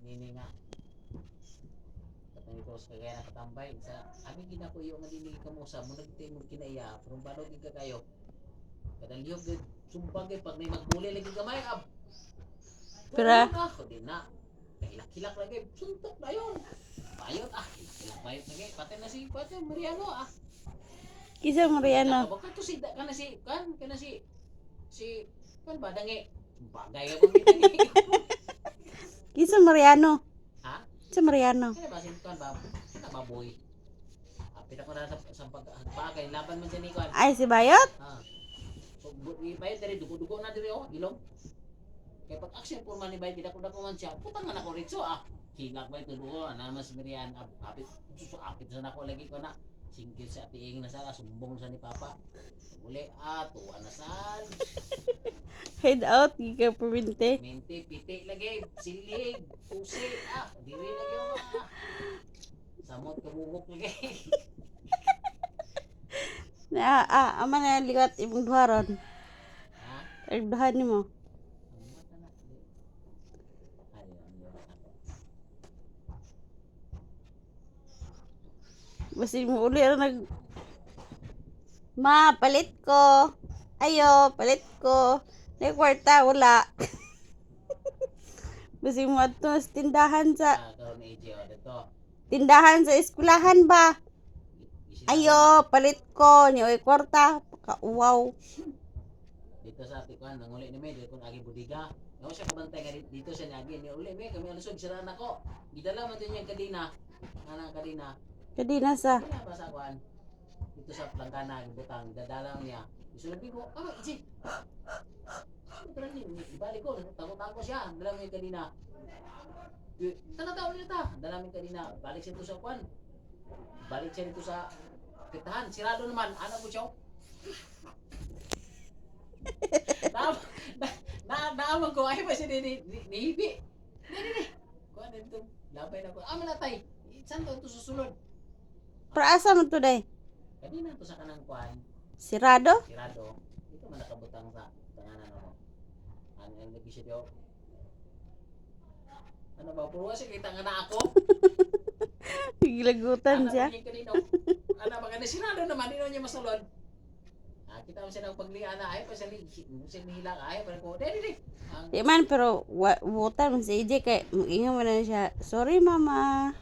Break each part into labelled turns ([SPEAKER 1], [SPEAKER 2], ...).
[SPEAKER 1] Nini nga. Katong ito sa kagaya na katambay sa abi gid ako iyo nga dili ka mo sa mo nagti mo kinaiya pero balog gid ka kayo. Kadalihog gid sumbag gid pag may magbuli lagi gamay ab.
[SPEAKER 2] Pero-
[SPEAKER 1] Ako di na. Kahilak-hilak lagi suntok na yon. Bayot ah, hilak bayot lagi. Pati na si pati Mariano ah.
[SPEAKER 2] Kisa Mariano.
[SPEAKER 1] Nakabaka to si kana si kan kana si si kan ba dangi bagay ka pang
[SPEAKER 2] Kisa Mariano.
[SPEAKER 1] Ha?
[SPEAKER 2] Kisa Mariano.
[SPEAKER 1] Kaya ba si kan ba? Kana ba boy? Apit ako na sa pag bagay laban man siya ni kan.
[SPEAKER 2] Ay, si Bayot?
[SPEAKER 1] Ha. So bayot diri dugo-dugo na diri oh, ilong. Kay pag action po man ni bayot dako-dako man siya. Putang na nako ritso ah. Hilak ba ito dugo ana mas Mirian apit sus apit sa nako lagi ko na. Singgil sa tiing na sa sumbong sa ni Papa. Uli ah tuwa na sal.
[SPEAKER 2] Head out, giga perminte.
[SPEAKER 1] Mente, piti lagi, silig, pusi, ah, diri lagi oh, ah. Samot kabugok lagi.
[SPEAKER 2] Na, ah, ama na liwat imong duha ron.
[SPEAKER 1] Ha?
[SPEAKER 2] Ang duha nimo.
[SPEAKER 1] Ang mata na. Ay, ang yun ako.
[SPEAKER 2] Basi mo uli ra nag Ma, palit ko. Ayo, palit ko. May kwarta, wala. Basi mo adto sa tindahan sa
[SPEAKER 1] Ah, karon ni AJ, oh, dito.
[SPEAKER 2] tindahan sa eskwelahan ba? Ayo, palit ko. Niya oy kwarta. Pakauwaw.
[SPEAKER 1] Dito sa Tikuan, nanguli ni May, dito kung agi budiga. Ngaw siya kabantay nga dito siya niagi. Ni uli May, kami alusog, sira na ko. Gidala man din yung kadina. Nga kadina.
[SPEAKER 2] Kadina sa.
[SPEAKER 1] Wala ba sa kuan? Dito sa planggana, butang, dadalaw niya. Isulbi ko, ah, AJ! Ano ni, ibalik ko, tago-tago siya, dala mo yung kanina. Tana tao nila ta, dala mo yung kanina. Balik siya dito sa kuan. Balik siya dito sa pitahan, sirado naman, ano po siya? Na, na, na, naamang ko, ay pa siya ni Hibi. Ni, ni, ni. Kuan dito, labay na ko. Ah, manatay. Saan to ito susulod?
[SPEAKER 2] Praasa man today.
[SPEAKER 1] Kanina to sa kanang kuan,
[SPEAKER 2] Sirado?
[SPEAKER 1] sirado. Dito man nakabutang sa tanganan ako. Ang lagi siya diyo. Ano ba? Puro siya kita nga na ako.
[SPEAKER 2] Gilagutan
[SPEAKER 1] Ana
[SPEAKER 2] siya.
[SPEAKER 1] ba kanino? Ana ba kanino? Sirado naman, di naman niya masulod. Ah, kita mo siya ng pagli ana ay pa siya ni siya nihilak ay pa ko. Dili dili. Ang
[SPEAKER 2] Di man, pero wutan man si AJ kay mag-ingon man na siya. Sorry, mama.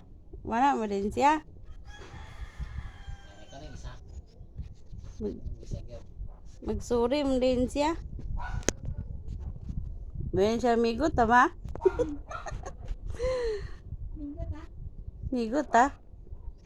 [SPEAKER 2] Wala mo din siya.
[SPEAKER 1] Ay, kanang isa.
[SPEAKER 2] Mag-
[SPEAKER 1] Isa gyud.
[SPEAKER 2] Mag-sorry man din siya. Bayan siya migot, tama?
[SPEAKER 3] Linggo ta.
[SPEAKER 2] Migot, ah.